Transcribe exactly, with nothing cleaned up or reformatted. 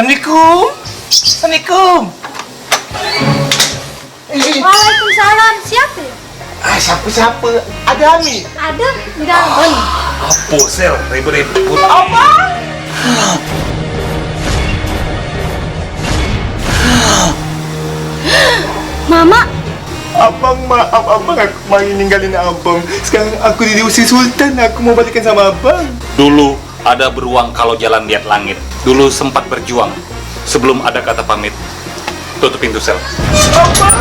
Assalamualaikum. Assalamualaikum. Eh, eh. Waalaikumsalam. Siapa? Ah, siapa-siapa? Ada Ami? Ada. Enggak. Apa, Sel? Ribut-ribut. Apa? Mama. Abang, maaf, abang, aku mari ninggalin abang. Sekarang aku diusir Sultan, aku mau balikan sama abang. Dulu ada beruang kalau jalan lihat langit. Dulu sempat berjuang sebelum ada kata pamit. Tutup pintu, Sel. Abang,